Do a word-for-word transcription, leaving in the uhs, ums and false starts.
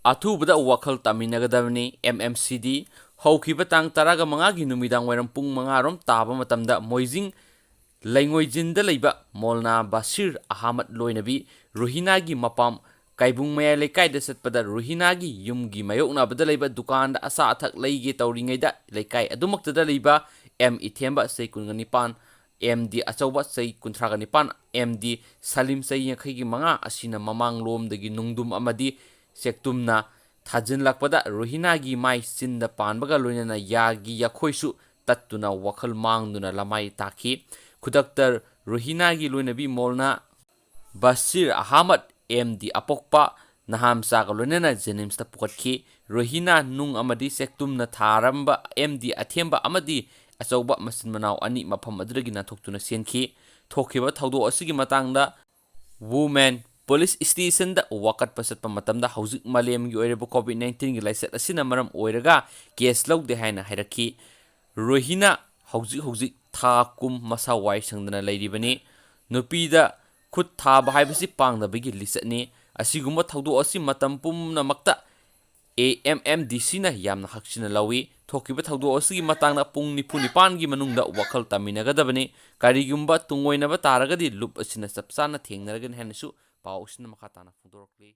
ꯑꯊꯨꯕꯗ ꯋꯥꯈꯜ ꯇꯥꯃꯤꯟꯅꯒꯗꯕꯅꯤ꯫ M M C ꯗꯤ ꯍꯧꯈꯤꯕ ꯇꯥꯡ ꯇꯔꯥꯒ ꯃꯉꯥꯒꯤ ꯅꯨꯃꯤꯗꯥꯡ ꯋꯥꯏꯔꯝ ꯄꯨꯡ ꯃꯉꯥ ꯔꯣꯝ ꯇꯥꯕ ꯃꯇꯝꯗ ꯃꯣꯏꯖꯤꯡ ꯂꯩꯉꯣꯏꯖꯤꯟꯗ ꯂꯩꯕ ꯃꯣꯜꯅꯥ ꯕꯁꯤꯔ ꯑꯍꯃꯗ ꯂꯣꯏꯅꯕꯤ ꯔꯨꯍꯤꯅꯥꯒꯤ ꯃꯄꯥꯝ ꯀꯥꯏꯕꯨꯡ ꯃꯌꯥꯏ ꯂꯩꯀꯥꯏꯗ ꯆꯠꯄꯗ ꯔꯨꯍꯤꯅꯥꯒꯤ ꯌꯨꯝꯒꯤ ꯃꯥꯌꯣꯛꯅꯕꯗ ꯂꯩꯕ ꯗꯨꯀꯥꯟꯗ ꯑꯆꯥ ꯑꯊꯛ ꯂꯩꯒꯦ ꯇꯧꯔꯤꯉꯩꯗ ꯂꯩꯀꯥꯏ ꯑꯗꯨꯃꯛꯇꯗ ꯂꯩꯕ ꯑꯦꯝ ꯏꯊꯦꯝꯕ ꯆꯍꯤ ꯀꯨꯟꯒ ꯅꯤꯄꯥꯟ, ꯑꯦꯝ ꯗꯤ ꯑꯆꯧꯕ ꯆꯍꯤ ꯀꯨꯟꯊ꯭ꯔꯥꯒ ꯅꯤꯄꯥꯟ, ꯑꯦꯝ ꯗꯤ ꯁꯂꯤꯝ ꯆꯍꯤ ꯌꯥꯡꯈꯩꯒꯤ ꯃꯉꯥ ꯑꯁꯤꯅ ꯃꯃꯥꯡꯂꯣꯝꯗꯒꯤ ꯅꯨꯡꯗꯨꯝ ꯑꯃꯗꯤ ꯆꯦꯛꯇꯨꯝꯅ ꯊꯥꯖꯤꯜꯂꯛꯄꯗ ꯔꯨꯍꯤꯅꯥꯒꯤ ꯃꯥꯏ ꯆꯤꯟꯗ ꯄꯥꯟꯕꯒ ꯂꯣꯏꯅꯅ ꯌꯥꯒꯤ ꯌꯥꯈꯣꯏꯁꯨ ꯇꯠꯇꯨꯅ ꯋꯥꯈꯜ ꯃꯥꯡꯗꯨꯅ ꯂꯃꯥꯏ ꯇꯥꯈꯤ꯫ ꯈꯨꯗꯛꯇ ꯔꯨꯍꯤꯅꯥꯒꯤ ꯂꯣꯏꯅꯕꯤ ꯃꯣꯜꯅꯥ ꯕꯁꯤꯔ ꯑꯍꯃꯗ, ꯑꯦꯝ ꯗꯤ ꯑꯄꯣꯛꯄ, ꯅꯍꯥꯃꯆꯥꯒ ꯂꯣꯏꯅꯅ ꯖꯦꯅꯤꯝꯁꯇ ꯄꯨꯈꯠꯈꯤ꯫ ꯔꯨꯍꯤꯅꯥ ꯅꯨꯡ ꯑꯃꯗꯤ ꯆꯦꯛꯇꯨꯝꯅ ꯊꯥꯔꯝꯕ ꯑꯦꯝ ꯗꯤ ꯑꯊꯦꯝꯕ ꯑꯃꯗꯤ ꯑꯆꯧꯕ ꯃꯆꯤꯟ ꯃꯅꯥꯎ ꯑꯅꯤ ꯃꯐꯝ ꯑꯗꯨꯗꯒꯤ ꯅꯥꯟꯊꯣꯛꯇꯨꯅ ꯆꯦꯟꯈꯤ꯫ ꯊꯣꯛꯈꯤꯕ ꯊꯧꯗꯣꯛ ꯑꯁꯤꯒꯤ ꯃꯇꯥꯡꯗ ꯋꯨꯃꯦꯟ ꯄꯨꯂꯤꯁ ꯁ꯭ꯇꯦꯁꯟꯗ ꯋꯥꯀꯠꯄ ꯆꯠꯄ ꯃꯇꯝꯗ ꯍꯧꯖꯤꯛ ꯃꯥꯂꯦꯝꯒꯤ ꯑꯣꯏꯔꯤꯕ ꯀꯣꯚꯤꯗ ꯅꯥꯏꯟꯇꯤꯟꯒꯤ ꯂꯥꯏꯆꯠ ꯑꯁꯤꯅ ꯃꯔꯝ ꯑꯣꯏꯔꯒ ꯀꯦꯁ ꯂꯧꯗꯦ ꯍꯥꯏꯅ ꯍꯥꯏꯔꯛꯈꯤ꯫ ꯔꯣꯍꯤꯅꯥ ꯍꯧꯖꯤꯛ ꯍꯧꯖꯤꯛ ꯊꯥ ꯀꯨꯝ ꯃꯁꯥ ꯋꯥꯏ ꯁꯪꯗꯅ ꯂꯩꯔꯤꯕꯅꯤ꯫ ꯅꯨꯄꯤꯗ ꯈꯨꯠ ꯊꯥꯕ ꯍꯥꯏꯕꯁꯤ ꯄꯥꯡꯗꯕꯒꯤ ꯂꯤꯆꯠꯅꯤ꯫ ꯑꯁꯤꯒꯨꯝꯕ ꯊꯧꯗꯣꯛ ꯑꯁꯤ ꯃꯇꯝ ꯄꯨꯝꯅꯃꯛꯇ ꯑꯦ ꯑꯦꯝ ꯑꯦꯝ ꯗꯤ ꯁꯤꯅ ꯌꯥꯝꯅ ꯍꯛꯆꯤꯟꯅ ꯂꯧꯏ꯫ ꯊꯣꯛꯈꯤꯕ ꯊꯧꯗꯣꯛ ꯑꯁꯤꯒꯤ ꯃꯇꯥꯡꯗ ꯄꯨꯡ ꯅꯤꯐꯨ ꯅꯤꯄꯥꯟꯒꯤ ꯃꯅꯨꯡꯗ ꯋꯥꯈꯜ ꯇꯥꯃꯤꯟꯅꯒꯗꯕꯅꯤ꯫ ꯀꯔꯤꯒꯨꯝꯕ ꯇꯨꯡꯑꯣꯏꯅꯕ ꯇꯥꯔꯒꯗꯤ ꯂꯨꯞ ꯑꯁꯤꯅ ꯆꯞ ꯆꯥꯅ ꯊꯦꯡꯅꯔꯒꯅꯤ ꯍꯥꯏꯅꯁꯨ ꯄꯥꯎ ꯑꯁꯤꯅ ꯃꯈꯥ ꯇꯥꯅ ꯐꯣꯡꯗꯣꯔꯛꯂꯤ꯫